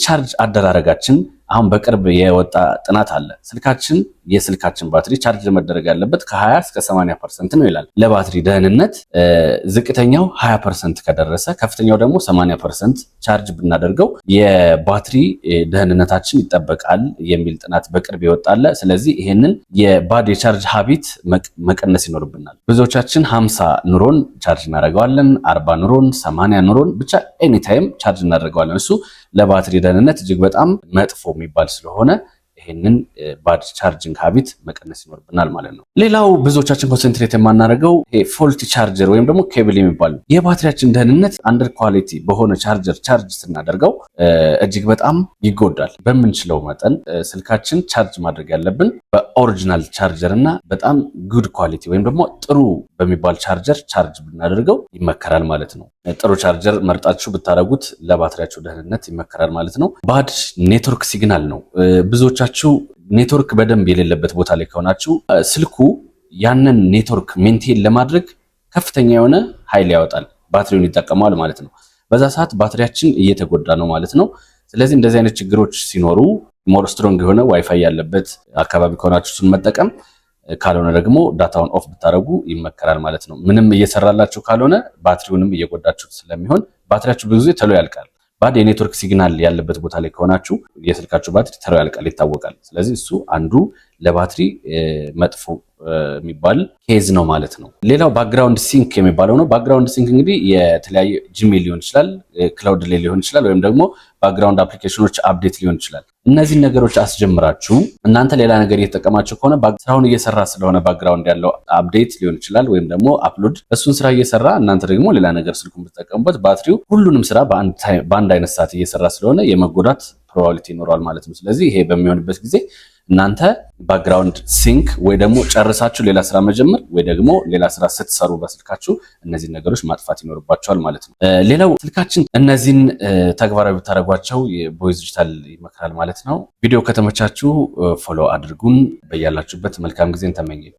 Charge አደራረጋችን፣ አሁን በቅርብ የወጣ ጥናት አለ። የስልካችን ባትሪ charge መደረግ ያለበት ከ20 እስከ 80% ነው ይላል። ለባትሪ ደህንነት ዝቅተኛው 20% ከደረሰ፣ ከፍተኛው ደግሞ 80% charge ብናደርገው የባትሪ ደህንነታችን ይጠበቃል የሚል ጥናት በቅርብ የወጣ አለ። ስለዚህ ይሄንን የ bad የ charge habit መቀነስ ይኖርብናል። ብዙዎቻችን 50 ኑሮን charge እናደርገዋለን፣ 40 ኑሮን፣ 80 ኑሮን፣ ብቻ anytime charge እናደርገዋለን። እሱ ለባትሪ ደህንነት እጅግ በጣም መጥፎ የሚባል ስለሆነ ይሄንን bad charging habit መቀነስ ይኖርብናል ማለት ነው። ሌላው ብዙዎቻችን concentrate የማናደርገው ይሄ faulty charger ወይም ደግሞ ኬብል የሚባል፣ የባትሪያችን ደህንነት under quality በሆነ charger charge ስናደርገው እጅግ በጣም ይጎዳል። በምንችለው መጠን ስልካችን charge ማድረግ ያለብን በ original charger እና በጣም good quality ወይም ደግሞ ጥሩ በሚባል charger charge ብናደርገው ይመከራል ማለት ነው። ጥሩ ቻርጀር መርጣችሁ ብታደርጉት ለባትሪያችሁ ደህንነት ይመከራል ማለት ነው። Bad network signal ነው። ብዙዎቻችሁ ኔትወርክ በደንብ የሌለበት ቦታ ላይ ከሆናችሁ ስልኩ ያንን network maintain ለማድረግ ከፍተኛ የሆነ ኃይል ያወጣል፣ ባትሪውን ይጠቀመዋል ማለት ነው። በዛ ሰዓት ባትሪያችን እየተጎዳ ነው ማለት ነው። ስለዚህ እንደዚህ አይነት ችግሮች ሲኖሩ more strong የሆነ ዋይፋይ ያለበት አካባቢ ከሆናችሁ እሱን መጠቀም፣ ካልሆነ ደግሞ data ውን off ብታደርጉ ይመከራል ማለት ነው። ምንም እየሰራላችሁ ካልሆነ ባትሪውንም እየጎዳችሁት ስለሚሆን ባትሪያችሁ ብዙ ጊዜ ቶሎ ያልቃል። Bad የ network signal ያለበት ቦታ ላይ ከሆናችሁ የስልካችሁ ባትሪ ቶሎ ያልቃል፣ ይታወቃል። ስለዚህ እሱ አንዱ ለባትሪ መጥፎ የሚባል case ነው ማለት ነው። ሌላው background sync የሚባለው ነው። Background sync እንግዲህ የተለያየ Gmail ሊሆን ይችላል፣ cloud ላይ ሊሆን ይችላል፣ ወይም ደግሞ background application ኖች update ሊሆን ይችላል። እነዚህን ነገሮች አስጀምራችሁ እናንተ ሌላ ነገር እየተጠቀማችሁ ከሆነ፣ ስራውን እየሰራ ስለሆነ፣ background ያለው update ሊሆን ይችላል ወይም ደግሞ upload፣ እሱን ስራ እየሰራ እናንተ ደግሞ ሌላ ነገር ስልኩን ብትጠቀሙበት ባትሪው ሁሉንም ስራ በአንድ አይነት ሰዓት እየሰራ ስለሆነ የመጎዳት probability ይኖረዋል ማለት ነው። ስለዚህ ይሄ በሚሆንበት ጊዜ እናንተ background sync ወይ ደግሞ ጨርሳችሁ ሌላ ስራ መጀመር ወይ ደግሞ ሌላ ስራ ስትሰሩ በስልካችሁ እነዚህን ነገሮች ማጥፋት ይኖርባችኋል ማለት ነው። ሌላው ስልካችን እነዚህን ተግባራዊ ብታደርጓቸው የቦይዝ ዲጂታል ይመክራል ማለት ነው። ቪዲዮ ከተመቻችሁ follow አድርጉን። በያላችሁበት መልካም ጊዜን ተመኘን።